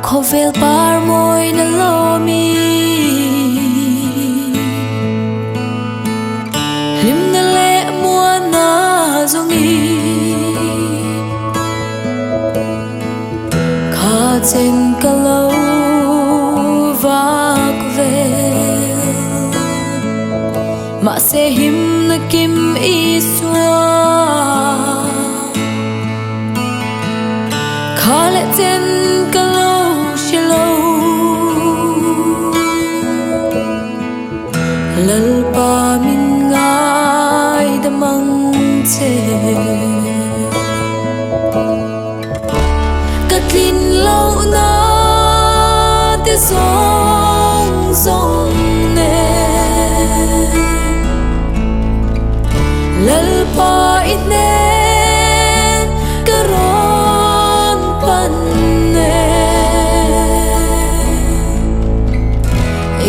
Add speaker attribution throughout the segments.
Speaker 1: Khawvel par mawi na lawmi Hlimna leh muanna zawngi Kha chen ka lo vak vel Mahse himna kim Isua Kha leh chen ka lo hre lo Lalpa min ngaidam ang che Ka tlin lohna te zawng zawng nen Lalpa i hnen ka rawn pan e.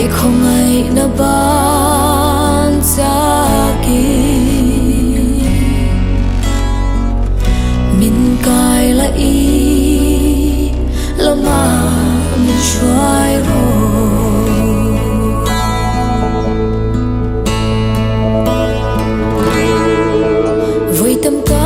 Speaker 1: I khawngaihna ban chaki min kai la i lama min hruai rawh. Vawi tam ka.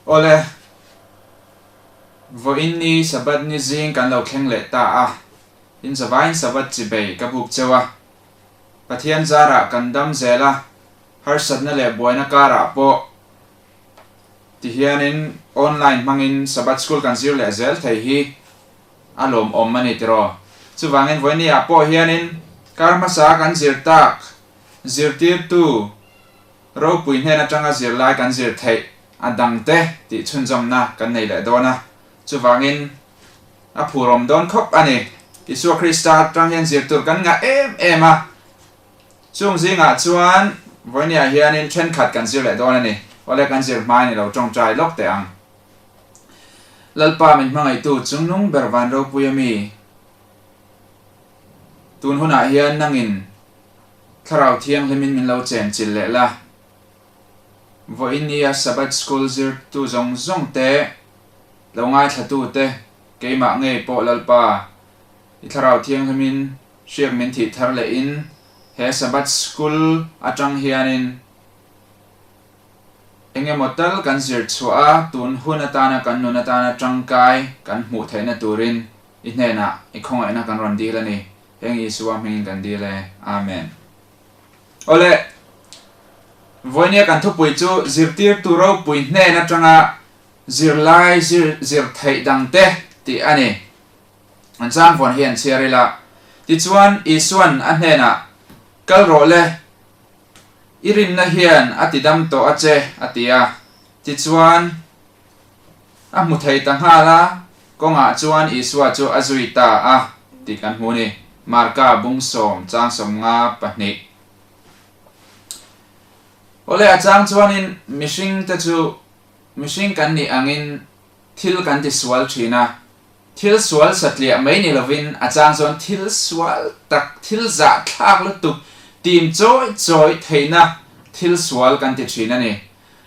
Speaker 2: Awle, vawiin ni Sabbath ni zing kan lo thleng leh ta a, in zavaiin Sabbath chibei ka buk cheu a. Pathian zarah kan dam zel a, harsatna leh buaina karah pawh tihianin online hmangin Sabbath School kan zir leh zel thei hi a lawmawm a ni tiraw? Chuvangin vawinia pawh hianin kar hmasa kan zir tak zirtirtu ropui hnen atanga zirlai kan zir theih a dangte tih chhunzawmna kan nei leh dawn a, chuvangin a phurawm dawn khawp a ni. Isua Krista atang hian zir tur kan ngah em em a, chung zingah chuan vawinia hianin thenkhat kan zir leh dawn a ni. Awle kan zir hmain i lo tawngtai lawk teh ang. Lalpa min hmangaihtu chungnung ber van ropui a mi. Tun hunah hian nangin Thlarau Thianghlimin min lo chen chilh leh la. Vawinia Sabbath School zirtu zawng zawng te, lo ngaithlatu te, keimah ngei pawh Lalpa, i Thlarau Thianghlimin hriak min thih thar lehin he Sabbath School atang hianin Eng emaw tal kan zir chhuah a, tun hun atana kan nun atana tangkai kan hmuh theihna turin i hnenah i khawngaihna kan rawn dil a ni. Heng Isua hmingin kan dil e. Amen. Awle, vawinia kan thupui chu zirtirtu ropui hnen atanga zirlai zir zir theih dangte tih a ni. An changvawn hi an chhiar ila. Tichuan, Isuan a hnenah, Kal rawh le, I rinna hian a ti dam tawh a che, a ti a. Tichuan, a hmu thei ta nghal a, kawngah chuan Isua chu a zui ta a, tih kan hmu a ni. Marka bung sawm chang 52. Awle, a chang chuanin mihringte chu mihring kan nih angin thil kan ti sual thin a, Thil sual satliah mai ni lovin a chang chuan thil sual tak, thil zahthlak lutuk, tim chawi chawi theihna thil sual kan ti thin a ni.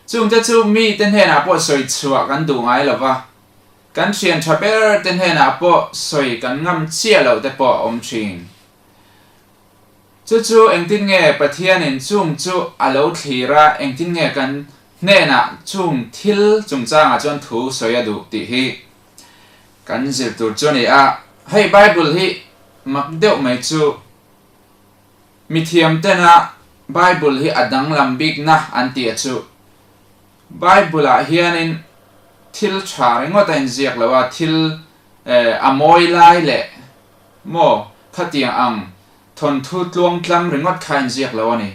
Speaker 2: Chungte chu mite hnenah pawh sawi chhuah kan duh ngai lo va, kan thian tha ber te hnenah pawh sawi kan ngam chiah loh te pawh a awm thin. Chu chu engtin nge Pathianin chung chu a lo thlir a, engtin nge kan hnenah chung thil chungchangah chuan thu sawi a duh tih hi Kan zir tur chu a ni a, hei Bible hi mak deuh mai chu mithiam tena Bible hi a danglam bikna an tih a chu. Bible ah hianin thil tha ringawt a inziak lo a, thil a mawi lai leh maw khatiang ang thawnthu tluangtlam ringawt kha a inziak lo a ni.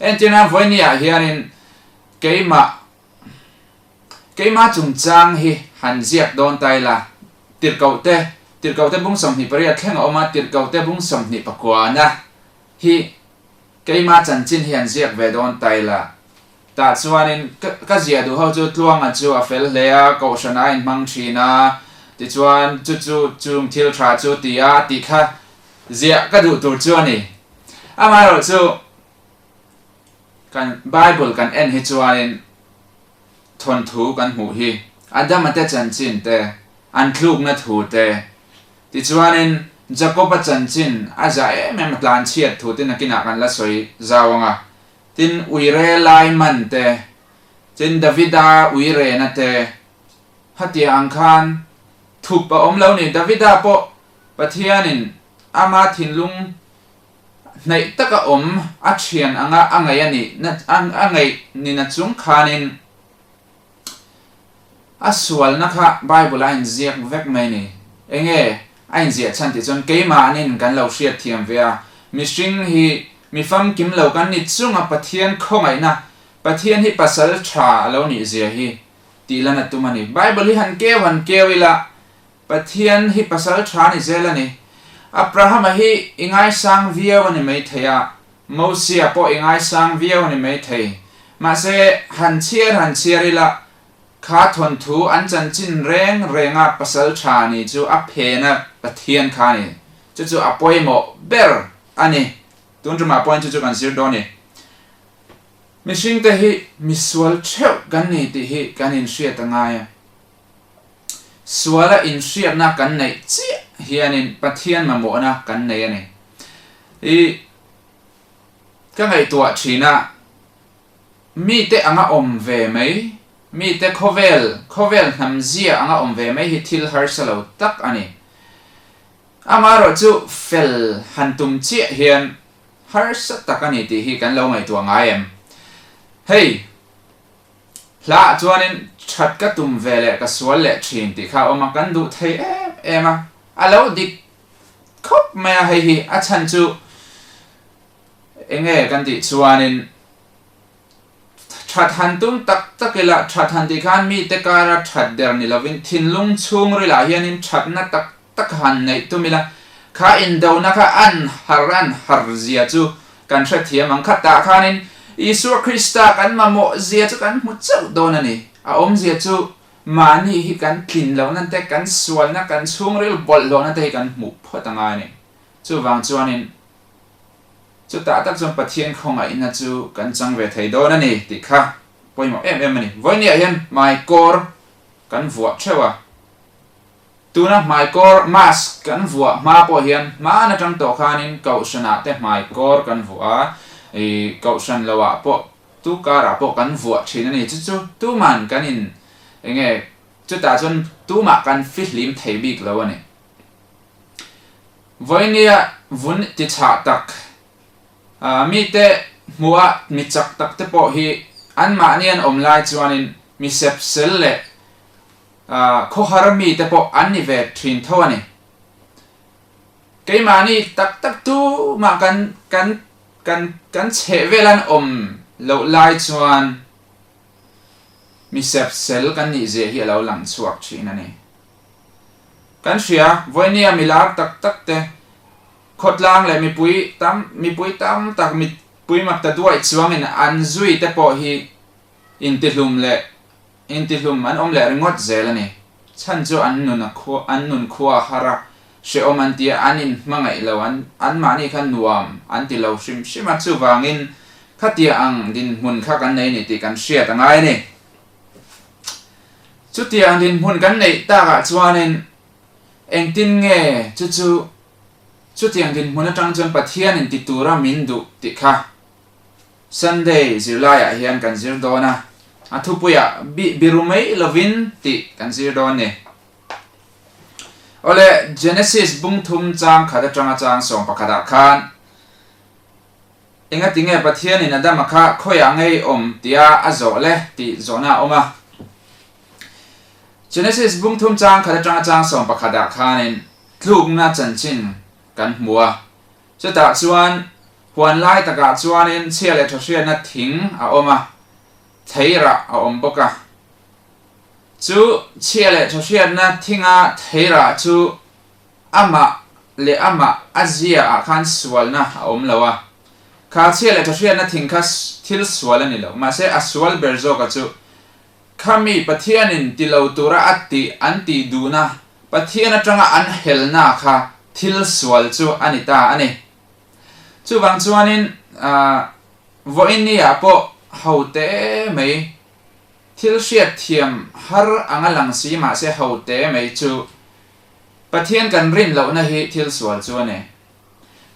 Speaker 2: Entirnan vawiini ah hianin keimah Keimah chungchang hi han ziak dawn ta ila, Tirhkohte, Tirhkohte bung 28 thleng a awm a, Tirhkohte bung 29 na hi keimah chanchin hi han ziak ve dawn ta ila. Tah chuanin ka ka ziah duh ho chu Tluanga chu a fel hle a, Kohhran a inhmang thin a, tichuan chu chu chung thil tha chu ti a tih kha ziah ka duh tur chu a ni. Amaherawhchu kan Bible kan en hi chuanin thawnthu kan hmuh hi Adama te chanchin te, an tlukna thu te, tichuanin Jakoba chanchin a za em em a tlanchhiat thu te nakinah kan la sawi zau ang a, tin uire lai man te, tin Davida uirena te, hatia ang khan thup a awm lo ni. Davida pawh Pathianin ama thinlung Hnaih taka awm a thian anga a ngaih a nih a ngaih ni na chung khanin a sualna kha Bible a inziak vek mai a ni. Enge a inziah chhan tih chuan keimahnin kan lo hriatthiam ve a, mihring hi mi famkim lo kan ni chunga Pathian khawngaihna, Pathian hi pasal tha a lo nih zia hi tih lan a tum a ni. Bible hi han keu han keu ila Pathian hi pasal tha ni zel a ni. Abrahama hi i ngaisang viau a ni maithei a, Mosia pawh i ngaisang viau a ni maithei. Mahse, han chhiar han chhiar ila, kha thawnthu an chanchin reng renga pasal tha ni chu a phena Pathian kha a ni. Chu chu a pawimawh ber a ni. Tun tumah pawhin chu chu kan zir dawn a ni. Mihringte hi misual theuh kan ni tih hi kan inhriat a ngai a. Suala inhriatna kan neih chiah hianin Pathian mamawhna kan nei a ni. I ka ngaihtuah thin a, mite anga awm ve mai. Mite khawvel, khawvel hnam zia anga awm ve mai hi thil harsa lo tak a ni. Amaherawhchu fel han tum chiah hian harsa tak a ni tih hi kan lo ngaihtuah ngai em? Hei, hlaah chuanin that ka tum ve leh ka sual leh thin tih kha a awm a, kan duh thei em em a, a lo dik khawp mai a, hei hi a chhan chu enge kan tih chuanin That han tum tak tak ila, that han tih khan mite kara that der ni lovin thinlung chhungrilah hianin thatna tak tak han neih tum ila, kha indona kha an har an har zia chu kan hrethiam ang. Khatah khanin Isua Krista kan mamawh zia chu kan hmu chauh dawn a ni. A awmzia chu mahni hi kan tlin lohna te, kan sualna, kan chhungril bawlhhlawhna te hi kan hmuh phawt a ngai a ni. Chuvang chuanin Chutah tak chuan Pathian khawngaihna chu kan chang ve thei dawn a ni tih kha pawimawh em em a ni. Vawinia hian hmaikawr kan vuah theuh a, tuna hmaikawr, mask, kan vuah hma pawh hian hman atang tawh khanin Kohhranah te hmaikawr kan vuah a, ih Kohhran loah pawh tu karah pawh kan vuah thin a ni. Chu chu tuman kan in eng nge chutah chuan tumah kan fihlim thei bik lo a ni. Vawinia vun ti chhah tak, mite hmuha mi chak tak te pawh hi anmahni an awm lai chuanin mi sepsel leh khawhar mite pawh an ni ve thin tho a ni. Keimahni tak tak tumah kan kan kan kan chhehvel an awm loh lai chuan mi sepsel kan nih zia hi a lo lang chhuak thin a ni. Kan hria, vawinia mi lar tak tak te, khawtlang leh mipui tam mipui tam tak mipui mak ta duaih chuangin an zui te pawh hi intihlum leh intihlum an awm leh ringawt zel a ni. Chhan chu an nun a khua an nun khua a har a, hrehawm an ti a, an inhmangaih lo, an anmahni kha nuam an ti lo hrim hrim a, chuvangin khatia ang dinhmun kha kan nei a ni tih kan hriat a ngai a ni. Chutiang dinhmun kan neih takah chuanin engtin nge chu chu chutiang dinhmun atang chuan Pathianin ti tura min duh tih kha Sunday zirlaiah hian kan zir dawn a, a thupuiah bi biru mai lovin tih kan zir dawn ni. Awle, Genesis bung thum chang khat atanga chang sawm pakhatah khan Engati nge Pathianin Adama kha khawiah ngei awm tia a zawh le tih zawhna a awm a. Genesis bung thum chang khat atanga chang sawm pakhatah khanin tlukna chanchin kan hmu a. Chutah chuan huan lai takah chuanin chhia leh tha hriatna thing a awm a, theirah a awm bawk a. Chu chhia leh tha hriatna thinga theirah chu Amah leh amah a zia ah khan sualna a awm lo a, kha chhia leh tha hriatna thing kha thil sual a ni lo. Mahse a sual ber zawka chu khami Pathianin ti lo tura a tih an tih duhna, Pathian atanga an helna kha thil sual chu a ni ta a ni. Chuvang chuanin vawiin ah pawh ho te mai thil hriat thiam har anga lang si mahse ho te mai chu Pathian kan rin lohna hi thil sual chu a ni.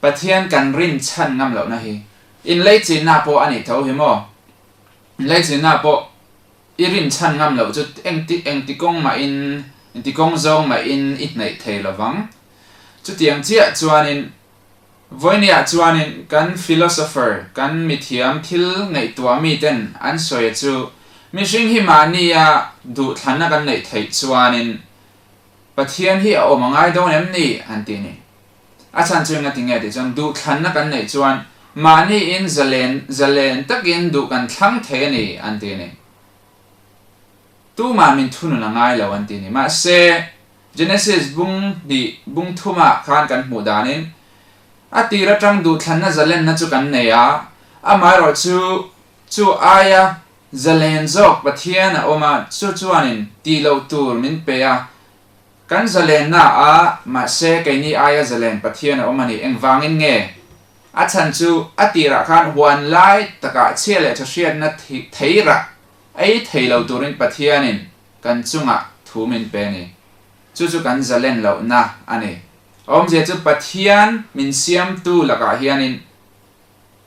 Speaker 2: Pathian kan rin chhan ngam lohna hi inleichinna pawh a nih tho hi maw? Inleichinna pawh i rin chhan ngam loh chu engti engti kawng mahin engti kawng zawng mahin i hnaih thei lo vang. Chutiang chiah chuanin vawinia chuanin kan philosopher kan mithiam thil ngaihtuah miten an sawi a chu mihring hi mahnia duhthlanna kan neih theih chuanin Pathian hi a awm a ngai dawn em ni? an ti a ni. A chhan chu enga ti nge tih chuan duhthlanna kan neih chuan mahniin zalen zalen takin duh kan thlang thei a ni an ti a ni. Tumah min thunun a ngai lo an ti a ni. Mahse, Genesis bung hnih bung thumah khan kan hmuh danin a tir atang duhthlanna zalenna chu kan nei a, amaherawh chu chu aia Zalen zawk Pathian a awm a, chu chuanin tih loh tur min pe a, kan zalenna a, mahse keini aia zalen Pathian a awm a ni. Engvangin nge? A chhan chu a tirah khan huan lai takah chhia leh tha hriatna thei rah ei thei lo turin Pathianin kan chungah thu min pe a ni. Chu chu kan zalen lohna a ni. A awmzia chu Pathian min siamtu lakah hianin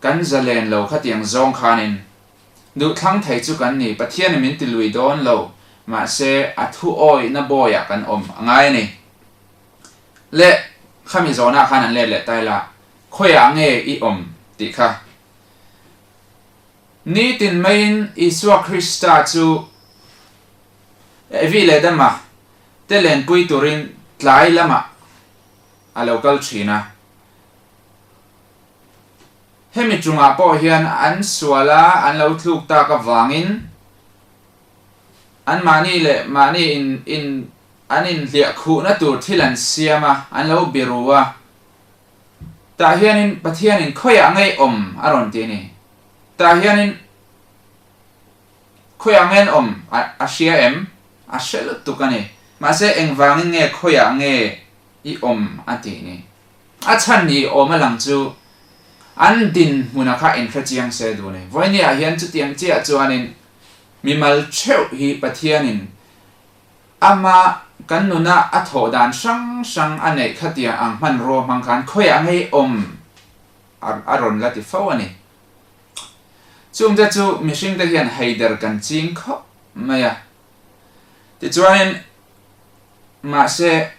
Speaker 2: kan zalen lo khatiang zawng khanin. Duhthlang thei chu kan ni, Pathianin min ti lui dawn lo, mahse a thu awihna bawiah kan awm a ngai a ni. Le, khami zawnah khan an let leh ta ila, khawiah nge i awm tih kha. Nitin maiin Isua Krista chu Evi leh Adama te lenpui turin tlai lamah a lo kal thin a. Hemi chungah pawh hian an sual a, an lo tluk tak avangin anmahni leh mahni in in an inhliah khuhna tur thil an siam a, an lo biru a. Tah hianin Pathianin khawiah ngei awm a rawn ti a ni. Tah hianin khawiah nge an awm a a hria em? A hre lutuk a ni. Mahse engvangin nge khawiah nge i awm a tih ni? A chhan ni awm a lang chu an dinhmuna kha inhre chiang se duh ni. Vawinia hian chutiang chiah chuanin mimal theuh hi Pathianin ama kan nuna a thawh dan hrang hrang a neih khatiang ang hmanrua hmang khan khawiah ngei awm a rawn la ti fo a ni. Chungte chu mihringte hian heider kan ching khawp mai a. Tichuanin mahse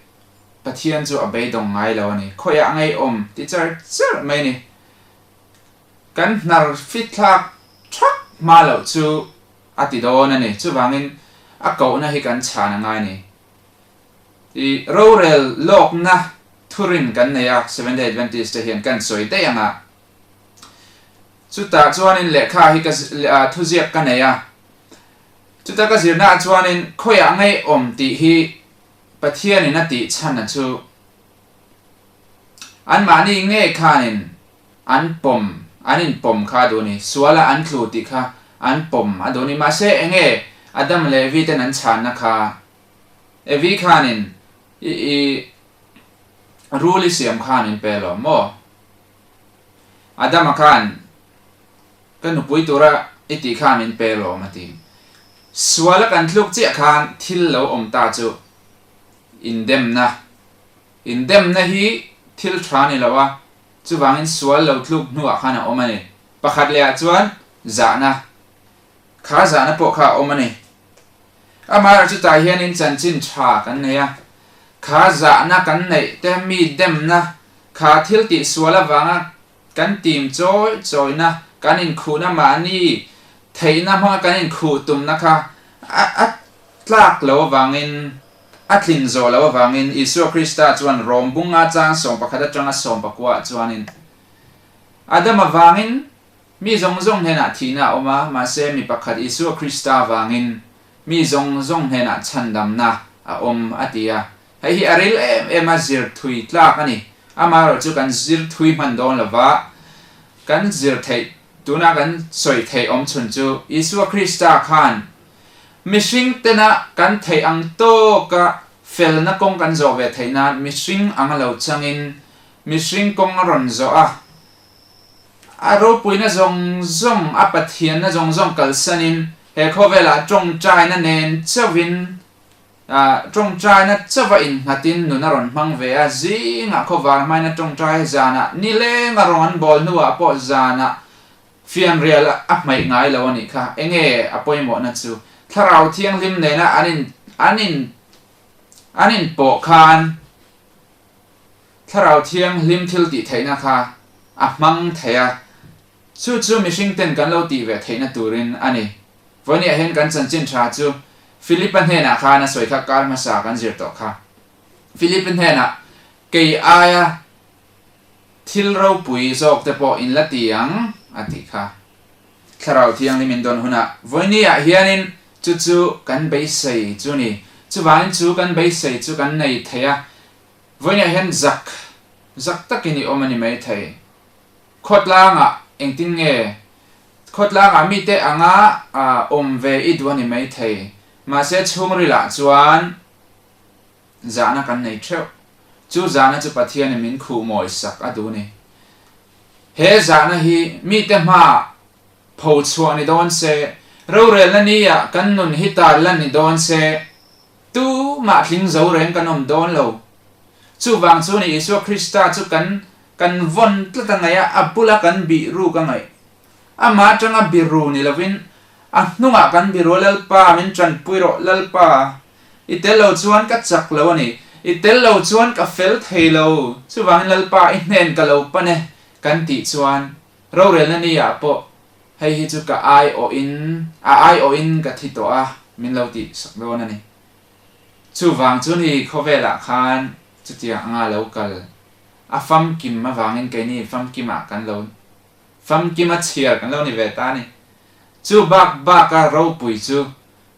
Speaker 2: Pathian chu a beidawng ngai lo a ni. Khawiah ngeiawm ti char char mai a ni. Kan hnar fit thlak thak hma loh chu a ti dawn a ni. Chuvangin a kohna hi kan chhan a ngai a ni. I rorel lawkna thurin kan nei a, Seventh-day Adventist te hian kan sawi daih ang a. Chutah chuanin lehkha hi ka thuziak ka nei a. Chuta ka zirnaah chuanin khawiah ngeiawm tih hi Pathianin a tih chhan a chu anmahni ngei khanin an pawm, an inpawm kha a duh a ni. Suala an tlu tih kha an pawm a duh a ni. Mahse enge Adam leh Evi ten an chhanna kha? Evi khanin i i rul i siam khan in pe lo maw? Adama khan Ka nupui tura i tih kha min pe lawm a ti. Suala kan tluk chiah khan thil lo awm ta chu indemna. Indemna hi thil tha ni lo a, chuvangin sual lo tluk hnuah khan a awm a ni. Pakhat lehah chuan zahna. Kha zahna pawh kha a awm a ni. Amaherawhchu chutah hianin chanchin tha kan nei a, kha zahna kan neih te mi demna, kha thil tih sual avanga Kan tim chawi chawina, kan inkhuhna mahni theihna hmanga kan inkhuh tumna kha a a tlak lo avangin, a tlin zawh lo avangin Isua Krista chuan Rom bunga chang 11 atanga 19 ah chuanin, Adam avangin mi zawng zawng hnenah thihna a awm a, mahse mi pakhat Isua Krista avangin mi zawng zawng hnenah chhandamna a awm a ti a. Hei hi a ril em em a, zir thui tlak a ni. Amaherawhchu kan zir thui hman dawn lo va, kan zir theih, tuna kan sawi theih awm chhun chu Isua Krista khan mihring tena kan theih ang tawka felna kawng kan zawh ve theih nan mihring anga lo changin mihring kawng a rawn zawh a, a ropuina zawng zawng, a Pathianna zawng zawng kalsanin he khawvelah tawngtaina nen chauhin Tawngtaina chauha innghatin nun a rawn hmang ve a, zingah khawvar hmaina tawngtai zanah nilenga rawng an bawl hnuah pawh zanah fianrial a hmaih ngai lo a nih kha. Enge a pawimawhna chu? Thlarau Thianghlim nena an in an in an inpawh khan Thlarau Thianghlim thil tih theihna kha a hmang thei a, chu chu mihring ten kan lo tih ve theihna turin a ni. Vawinia hian kan chanchin tha chu Philipa hnenah khan a sawi kha kar hmasa kan zir tawh kha. Philipa hnenah kei aia thil ropui zawk te pawh in la ti ang a tih kha. Thlarau Thianghlim in dawn hunah vawinia hianin chu chu kan beisei chu ni. Chuvangin chu kan beisei chu kan nei thei a, vawinia hian zak zak takin i awm a ni maithei. Khawtlangah engtin nge Khawtlangah mite anga awm ve i duh a ni maithei. Mahse chhungrilah chuan zahna kan nei theuh. Chu zahna chu Pathianin min khuh mawi sak a duh a ni. He zahna hi mite hmaah pho chhuah ni dawn se, rorelna nia kan nun hi tar lan ni dawn se, tumah tling zo reng kan awm dawn lo. Chuvang chu ni Isua Krista chu kan kan vawn tlat a ngaih a, a bula kan bih ruk a ngaih. Amah atanga biru ni lovin A hnungah kan biru a, Lalpa, min tanpui rawh, Lalpa, i tel lo chuan ka chak lo a ni, i tel lo chuan ka fel thei lo, chuvangin Lalpa, i hnen ka lo pan e, kan tih chuan rorelna ni ah pawh hei hi chu ka aiawhin, a aiawhin ka thi tawh a, min lo tih sak dawn a ni. Chuvang chu ni khawvelah khan chutiang anga lo kal a famkim avangin keini famkimah kan lo Famkima chhiar kan lo ni ve ta a ni. Chu bak baka ropui chu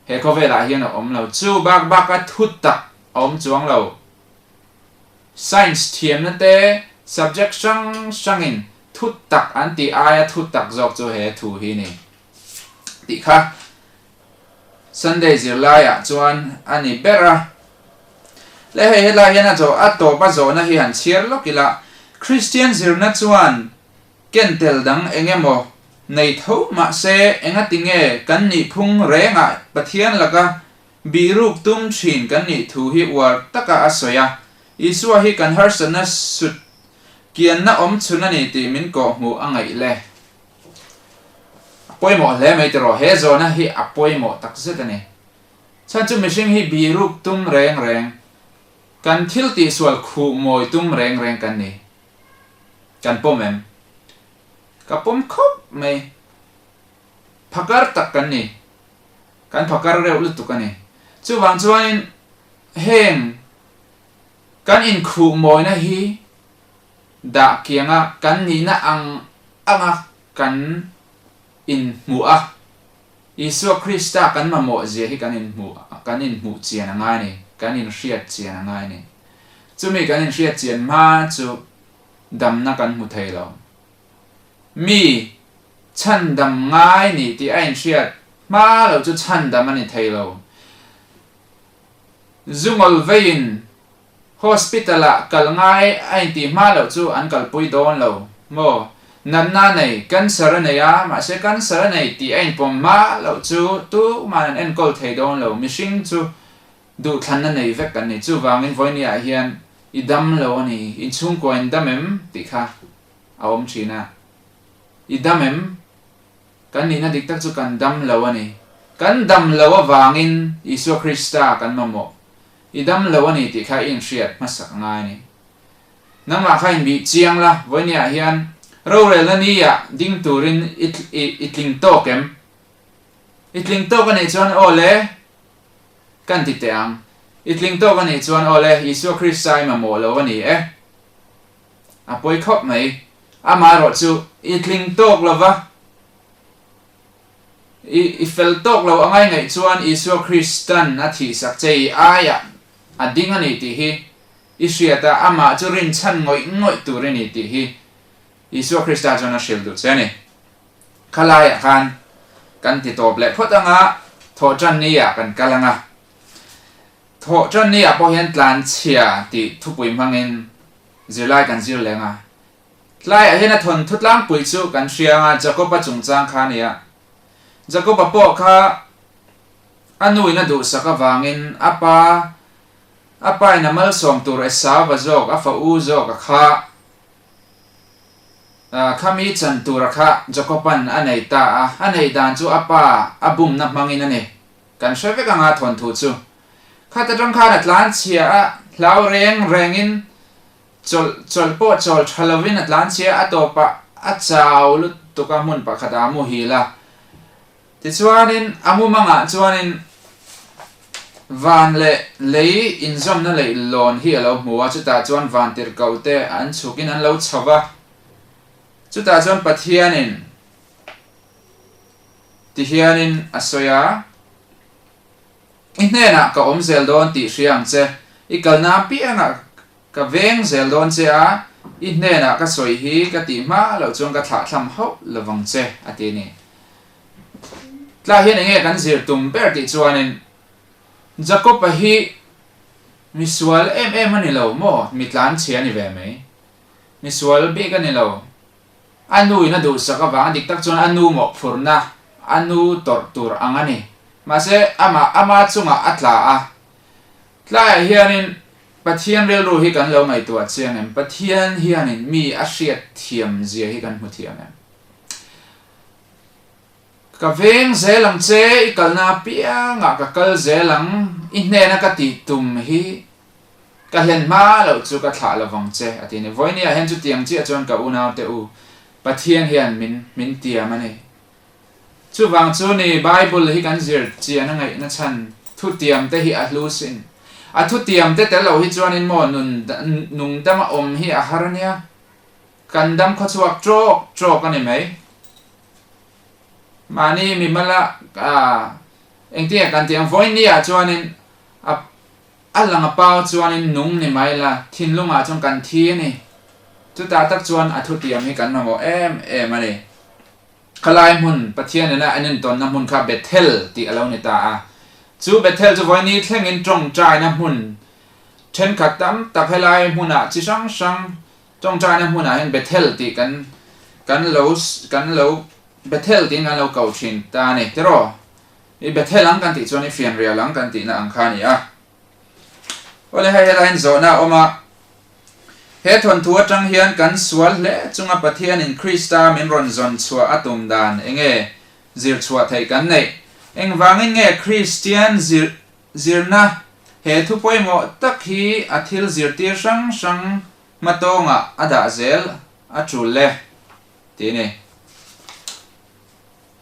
Speaker 2: he khawvelah hian a awm lo. Chu bak baka thu tak a awm chuang lo. Science thiamna te, subject hrang hrangin thu tak an tih aia thu tak zawk chu he thu hi ni tih kha Sunday zirlaiah chuan a ni ber a. Le hei hetlai hian a zawh a tawp a zawhna hi han chhiar lawk ila, Kristian zirna chuan ken tel dang eng emaw nei tho mahse engati nge kan nihphung rengah Pathian laka bihruk tum thin kan nih thu hi uar taka a sawi a, Isua hi kan harsatna sut kianna awm chhun a ni tih min kawhhmuh a ngaih le. A pawimawh hle mai tiraw, he zawhna hi a pawimawh tak zet a ni. Chhan chu mihring hi bihruk tum reng reng, kan thil tihsual khuh mawi tum reng reng kan ni. Kan pawm em? Ka pawm khawp mai. Phakar tak kan ni. Kan phakar reuh lutuk a ni. Chuvang chuanin heng kan inkhuh mawina hi dah kianga kan nihna ang anga kan inhmuh a, Isua Krista kan mamawh zia hi kan inhmuh kan inhmuh chian a ngai a ni, kan inhriat chian a ngai a ni. Chumi kan inhriat chian hma chu damna kan hmu thei lo. Mi chhandam ngai ni tih a inhriat hma loh chu chhandam a ni thei lo. Zungawl veiin Hospital ah kal ngai a intih hma loh chu an kalpui dawn lo maw? Natna a nei, cancer a nei a, mahse cancer a nei tih a inpawm hma loh chu tuman an enkawl thei dawn lo, mihring chu duhthlanna nei vek kan ni. Chuvangin vawinia ah hian i dam lo a ni, in chhungkua in dam em tih kha a awm thin a, i dam em? Kan nihna dik tak chu kan dam lo a ni. Kan dam lo avangin Isua Krista kan mamawh. I dam lo a ni tih kha i inhriat hmasak a ngai a ni. Nangmah kha inbih chiang la, vawinia hian rorelna nia ding turin i i tling tawk em? I tling tawk a nih chuan aw le, kan ti teh ang. I tling tawk a nih chuan aw le, Isua Krista i mamawh lo a ni e. A pawi khawp mai. Amaherawh chu i tling tawk lo va. I i fel tawk lo a ngaingaih chuan Isua Kristan a thihsak che i aiah a ding a ni tih hi i hriat a, amah chu rinchhan ngawih ngawih tur i ni tih hi Isua Krista chuan a hrilh duh che a ni. Khalaiah khan kan ti tawp leh phawt anga thawhtanni ah kan kal anga. Thawhtanni ah pawh hian tlanchhia tih thupui hmangin zirlai kan zir leng a. Tlaiah hian a thawnthu tlangpui chu kan hria anga Jakob-a chungchang kha a ni a. Jakob-a pawh kha a nuin a duhsak avangin a pa a pain a malsawm tur Esau-a zawk a fa u zawk a kha khami chan tura kha Jakob-a'n a nei ta a, a neih dan chu a pa a bumna hmangin a ni. Kan hre vek anga thawnthu chu. Khat atang khan a tlanchhia a, hlau reng rengin Chawlh chawlh pawh chawl tha lovin a tlan chhia a tawpah a chau lutuk a hmun pakhatah a muhil a. Tichuanin a mumangah chuanin van leh lei inzawmna lei lawn hi a lo hmu a, chutah chuan van tirhkoh te an chhukin an lo chho va. Chutah chuan Pathianin tihianin a sawi a, I hnenah ka awm zel dawn tih hria ang che, i kalna apiangah Ka veng zel dawn che a, i hnenah ka sawi hi ka tih hma loh chuan ka thlahthlam hauh lovang che, a ti a ni. Tlai hian enge kan zir tum ber tih chuanin Jakob-a hi misual em em a ni lo maw? Mi tlanchhia a ni ve mai. Misual bik a ni lo. A nu in a duhsak avang a dik tak chuan a nu mawhphurhna a nu tawrh tur ang a ni. Mahse amah ama chungah a tla a. Tlaiah hianin Pathian rilru hi kan lo ngaihtuah chiang em? Pathian hianin mi a hriat thiam zia hi kan hmu thiam em? Ka veng zel ang che, i kalna apiangah ka kal zel ang, i hnena ka tih tum hi ka hlen hma loh chu ka thlah lovang che, a ti a ni. Vawinia hian chutiang chiah chuan ka unaute u, Pathian hian min min tiam a ni. Chuvang chu ni Bible hi kan zir chian a ngaihna chhan thutiam te hi a hlu sin. A thutiam te tel lo hi chuanin maw nun nung dama awm hi a har ania. Kan dam khawchhuak trawk trawk a ni mai. Mahni mimala engtinge kan tih ang vawiin ah chuanin a a lang a pau chuanin nung ni mai la thinlungah chuan kan thi a ni. Chutah tak chuan a thutiam hi kan mamawh em em a ni. Khalai hmun Pathian nena an intawnna hmun kha Bethel tih a lo ni ta a. Chu Bethel chu vawiin thlengin tawngtaina hmun thenkhat tam tak helai hmunah chi hrang hrang Tawngtaina hmunah hian Bethel tih kan kan lo kan lo Bethel tiin kan lo ko thin ta a ni tiraw? I Bethel ang kan tih chuan i fianrial ang kan tihna ang kha a ni a. Awle hei helai hian zawhna a awm a, He thawnthu atang hian kan sual hle chunga Pathianin Krista min rawn zawn chhuah a tum dan enge zir chhuah theih kan neih? Engvangin nge Kristian zir Zirna, He thu pawimawh tak hi a thil zirtir hrang hrang hmatawngah a dah zel a tul e, tih a ni.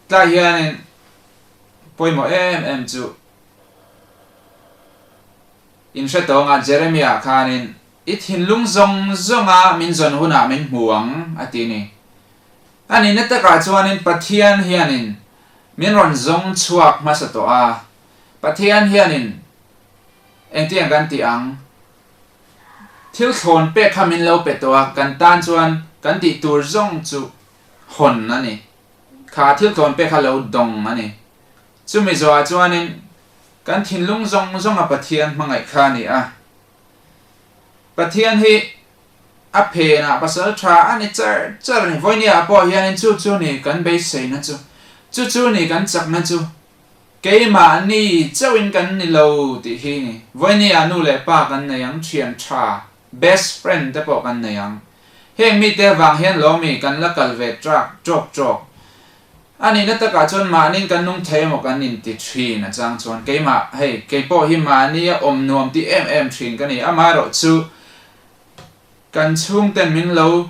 Speaker 2: Tlai hianin pawimawh em em chu inhre tawnga Jeremia khanin i thinlung zawng zawnga min zawn hunah min hmu ang a ti a ni. A nihna takah chuanin Pathian hianin min rawn zawng chhuak hmasa tawh a, Pathian hianin engtiang kan tih ang? Thil thlawn pek kha min lo pe tawh a, kan tan chuan kan tih tur zawng chu hawn a ni. Kha thil thlawn pek kha lo dawng a ni. Chumi zawhah chuanin kan thinlung zawng zawnga Pathian hmangaih kha a ni a. Pathian hi a phenah pasal tha a ni char char a ni. Vawinia pawh hianin chu chu ni kan beiseina chu, chu chu ni kan chakna chu. Keimahni chauhin kan ni lo tih hi ni. Vawinia nu leh pa kan nei ang, thian tha, best friend te pawh kan nei ang. Heng mite avang hian lawmi kan la kal ve trak tawk tawk. A nihna takah chuan mahniin kan nung thei emaw kan inti thin a chang chuan keimah hei keipawh hi mahnia awm nuam ti em em thin ka ni. Amaherawhchu kan chhungten min lo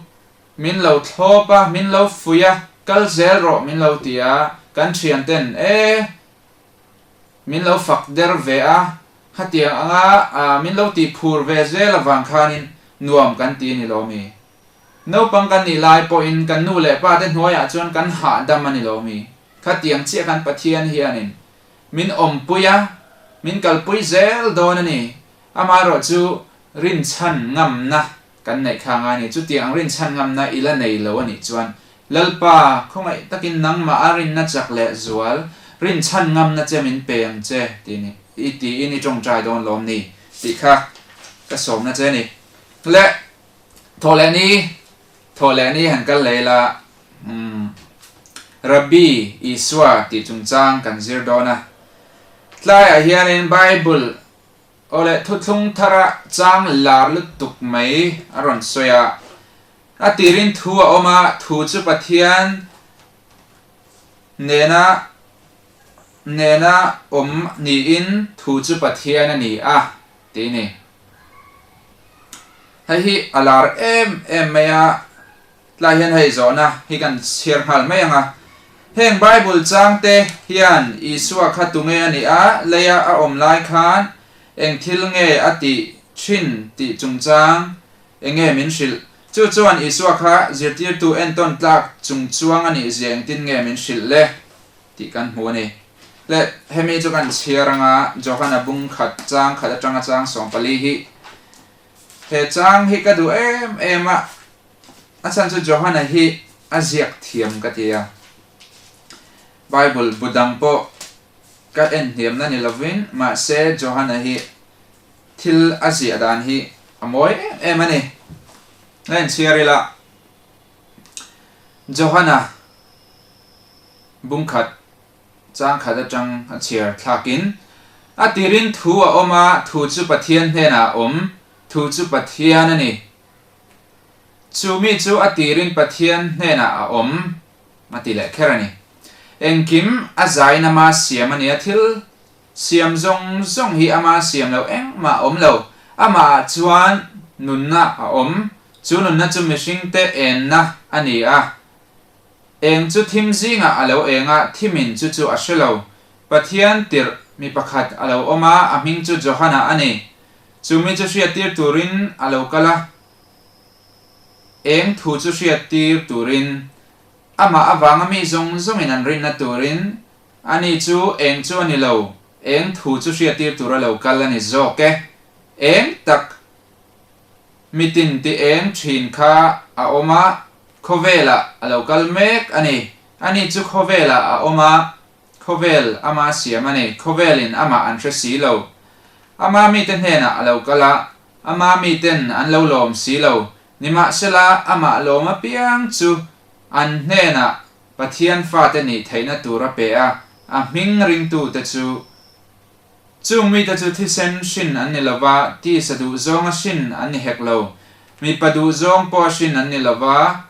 Speaker 2: Min lo thlawp a, min lo fuih a, kal zel rawh min lo ti a, kan thian ten e, min lo fak der ve a, khatiang anga min lo tih phur ve zel avang khanin nuam kan ti a ni lo mi? Naupang kan nih lai pawhin kan nu leh pa te hnuaiah chuan kan hahdam a ni lo mi? Khatiang chiah kan Pathian hianin min awmpui a, min kalpui zel dawn a ni. Amaherawhchu rinchhan ngamna Kan neih kha ngai a ni. Chutiang ang rinchhan ngamna i la nei lo a nih chuan Lalpa, khawngaih takin nangmah a rinna chak leh zual, rinchhan ngamna che min pe ang che tih ni i tiin i tawngtai dawn lawm ni tih kha ka sawmna che a ni. Le, thawh leh ni, thawh leh ni han kal leh ila, umm, Rabbi Isua tih chungchang kan zir dawn a. Tlaiah hianin Bible Awle, thuthlung thara chang lar lutuk mai a rawn sawi a. A tirin thu a awm a, thu chu Pathian nena nena awm niin thu chu Pathian a ni a, tih a ni. Hei hi a lar em em mai a. Tlai hian hei zawhna hi kan chhiar nghal mai ang a. Heng Bible changte hian Isua kha tunge a nih a, leia a awm lai khan eng thil nge a tih thin tih chungchang enge min hrilh? Chu chuan Isua kha zirtirtu entawn tlak chungchuang a nih zia engtin nge min hrilh le tih kan hmu a ni. Le, hemi chu kan chhiar ang a, Johana bung khat chang khat atanga chang 14 hi he chang hi ka duh em em a. A chhan chu Johana hi a ziak thiam ka ti a, Bible bu dang pawh ka en hniamna ni lovin mahse Johana hi thil a ziah dan hi a mawi em em a ni. A inchhiar ila Johana bungkhat chang khat atang a chhiar thlakin a tirin thu a awm a, thu chu Pathian hnenah a awm, thu chu Pathian a ni. Chu mi chu a tirin Pathian hnenah a awm, a ti leh kher a ni. Engkim a zain ama siam a nia, thil siam zawng zawng hi ama siam loh engmah a awm lo. Amah ah chuan nunna a awm, chu nunna chu mihringte enna a ni a. Eng chu thim zingah a lo eng a, thimin chu chu a hre lo. Pathian tirh mi pakhat a lo awm a, a hming chu Johana a ni. Chu mi chu hriattir turin a lo kal a, eng thu chu hriattir turin, amah avanga mi zawng zawngin an rinna turin, ani chu eng chu a ni lo, eng thu chu hriattir tura lo kal a ni zawk e. Eng tak mitin ti eng thin kha a awm a, khawvelah a lo kal mek a ni. Ani chu khawvelah a awm a, Khawvel ama siam a ni, khawvelin amah an hre si lo. Ama mite hnenah a lo kal a, ama miten an lo lawm si lo. Nimahsela, amah lawm apiang chu an hnenah Pathian fate nih theihna tur a pe a, a hming ringtute chu. Chung mite chu thisen hrin an ni lo va, tisa duhzawnga hrin an ni hek lo. Mipa duhzawng pawha hrin an ni lo va,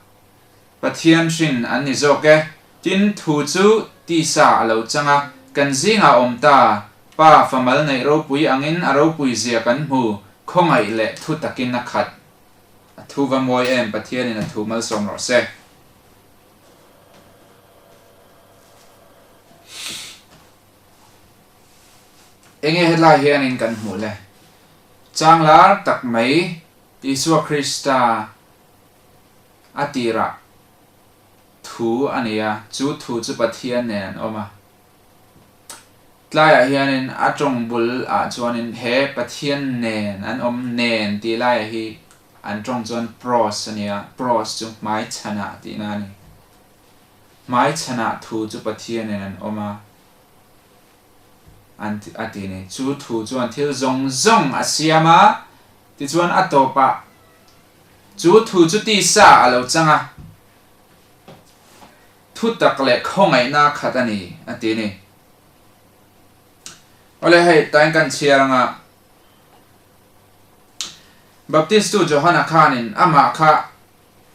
Speaker 2: Pathian hrin an ni zawk e. Tin, thu chu tisa a lo chang a, kan zingah a awm ta. Pa famal neih ropui angin a ropui zia kan hmu, khawngaih leh thu takin a khat. A thu va mawi em, Pathianin a thu malsawm rawh se. Enge hetlai hianin kan hmuh le? Chang lar tak mai Isua Krista A tirah thu a nei a, chu thu chu Pathian nen an awm a. Tlaiah hianin a tawng bul ah chuanin he Pathian nen an awm nen tih laiah hi an tawng chuan pros a ni a, pros chu hmaichhanah tihna a ni. Hmaichhanah thu chu Pathian nen an awm a an a ti a ni. Chu thu chuan thil zawng zawng a siam a, tichuan a tawpah Chu thu chu tisa a lo chang a, thu tak leh khawngaihna khat a ni, a ti a ni. Awle hei, tain kan chhiar anga Baptistu Johana khanin amah kha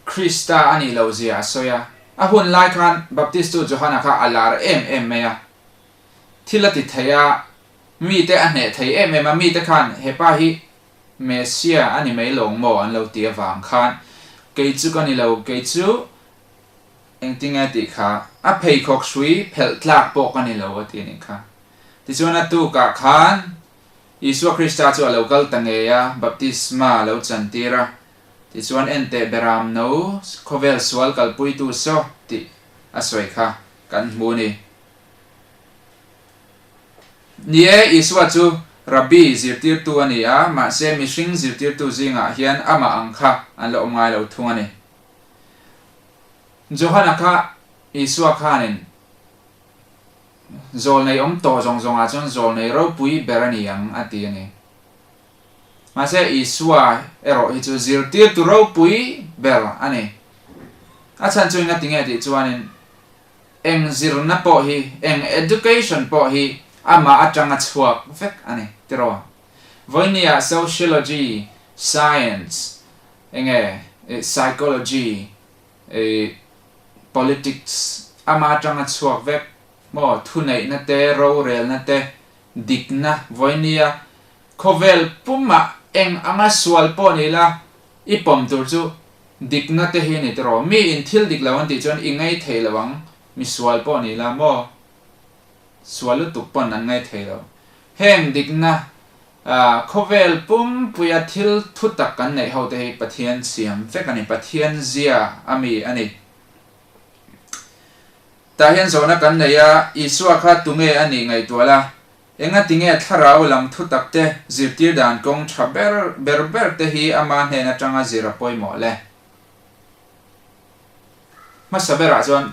Speaker 2: Krista a nih loh zia a sawi a. A hun lai khan Baptistu Johana kha a lar em em mai a. Thil a ti thei a, mite a hneh thei em em a, mite khan hepa hi Messia a ni mai lawng maw an lo ti avang khan kei chu ka ni lo, kei chu engtinge tih kha a pheikhawk hrui phelh tlak pawh ka ni lo a ti a nih kha. Tichuan a tukah khan Isua Krista chu a lo kal ta ngei a, baptisma a lo chantir a, tichuan enteh beram no khawvel sual kalpuitu saw tih a sawi kha kan hmu a ni. Ni e, Isua chu Rabbi, zirtirtu a ni a, mahse mihring zirtirtu zingah hian amah ang kha an la awm ngai lo thung a ni. Johana kha Isua khanin zawlnei awm tawh zawng zawngah chuan zawlnei ropui ber a ni ang a ti a ni. Mahse Isua erawh hi chu zirtirtu ropui ber a ni. A chhan chu enga tinge tih chuanin Eng zirna pawh hi, eng education pawh hi amah atanga chhuak vek a ni, tiraw? Vawinia sociology, science, enge psychology, politics amah atanga chhuak vek maw? Thuneihna te, rorelna te, dikna, vawinia khawvel pumah eng anga sual pawh ni la, i pawm tur chu Dikna te hi a ni tiraw? Mi in thil dik lo an tih chuan i ngei thei lo ang, mi sual pawh ni la maw? Sual lutuk pawn an ngei thei lo. Heng dikna khawvel pumpuia thil thu tak kan neih ho te hi Pathian siam vek a ni, Pathian zia a mi a ni. Tah hian zawhna kan nei a, Isua kha tunge a nih ngaihtuah la, Engatinge thlarau lam thutak te zirtir dan kawng tha ber ber ber te hi ama hnen atanga zir a pawimawh le? Hmasa berah chuan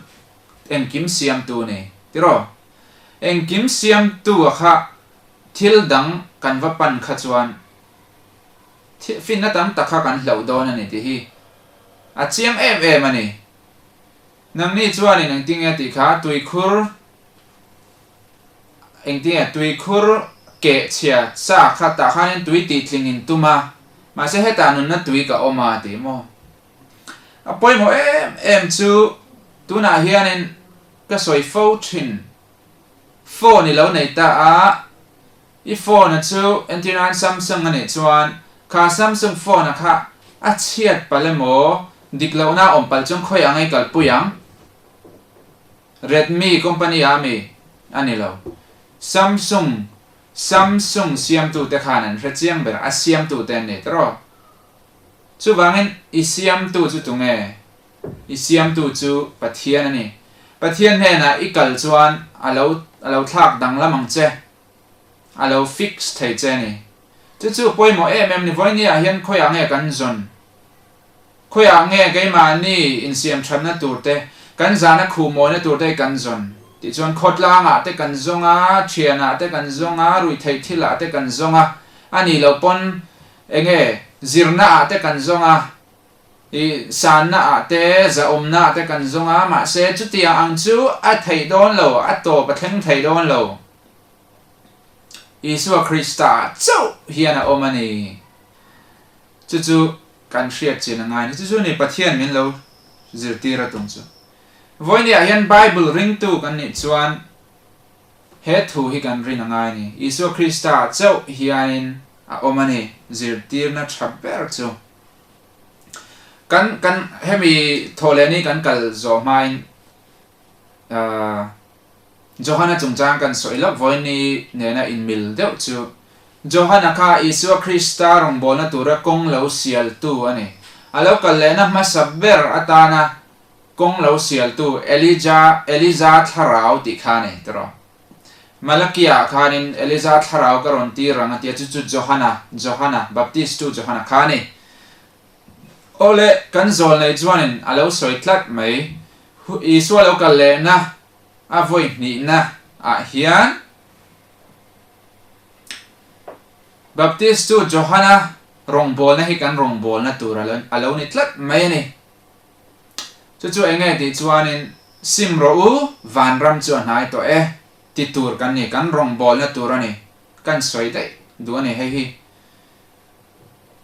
Speaker 2: engkim siamtu ni tiraw? Engkim siamtu a kha thil dang kan va pan kha chuan finna tam tak kha kan hloh dawn a ni tih hi a chiang em em a ni. Nangni chuanin engtinge tih kha tuikhur Engtinge tuikhur keh chhia sa kha tah khanin tui tih tling in tum a, mahse hetah nunna tui ka awm a tih maw? A pawimawh em em chu tunah hianin Ka sawi fo thin. Phone i lo nei ta a, i phone a chu entir nan Samsung a nih chuan kha Samsung phone a kha a chhiat palh emaw dik lohna a awm palh chuan khawi ang ei kalpui ang? Redmi company ah ami a ni lo. Samsung Samsung siamtute khan an hre chiang ber a siamtute an ni tawh. Chuvangin i siamtu chu tunge? I siamtu chu Pathian a ni. Pathian hnenah i kal chuan a lo a lo thlak danglam ang che. A lo fix thei che a ni. Chu chu pawimawh em em ni vawinia hian khawiah nge kan zawn? Khawiah nge keimahni insiam thatna tur te, kan zahna khuhmawina tur te kan zawn? Tih chuan khawtlangah te kan zawng a, thianah te kan zawng a, ruihtheih thilah te kan zawng a, a nih loh pawn enge zirnaah te kan zawng a, I sanna ah te, zahawmna ah te kan zawng a, mahse chutiang ang chu a theih dawn lo, a tawp a thleng thei dawn lo. Isua Krista ah chauh hian a awm a ni. Chu chu kan hriat chin a ngai a ni. Chu chu ni Pathian min lo zirtir a tum chu. Vawinia hian Bible ringtu kan nih chuan he thu hi kan rin a ngai a ni. Isua Krista ah chauh hianin a awm a ni, zirtirna tha ber chu. Kan kan hemi thawhleh ni kan kal zawh hmain ahh Johana chungchang kan sawi lawk vawiin nena inmil deuh chu Johana kha Isua Krista rawngbawlna tura kawng lo sialtu a ni. A lo kal lehna hmasa ber atana kawng lo sialtu Elija Eliza thlarau tih kha a ni tiraw. Malakia khanin Eliza thlarau ka rawn tir ang a ti a, chu chu Johana, Johana, Baptistu Johana kha a ni. Awle, kan zawl nei chuanin a lo sawi tlat mai. Isua lo kal lehna a vawi hnihna ah hian Baptistu Johana rawngbawlna hi kan rawngbawlna tur a lo ni tlat mai a ni. Chu chu eng nge tih chuanin, Sim rawh u, vanram chu a hnai tawh e, ti tur kan ni, kan rawngbawlna tur a ni, kan sawi daih duh a ni hei hi.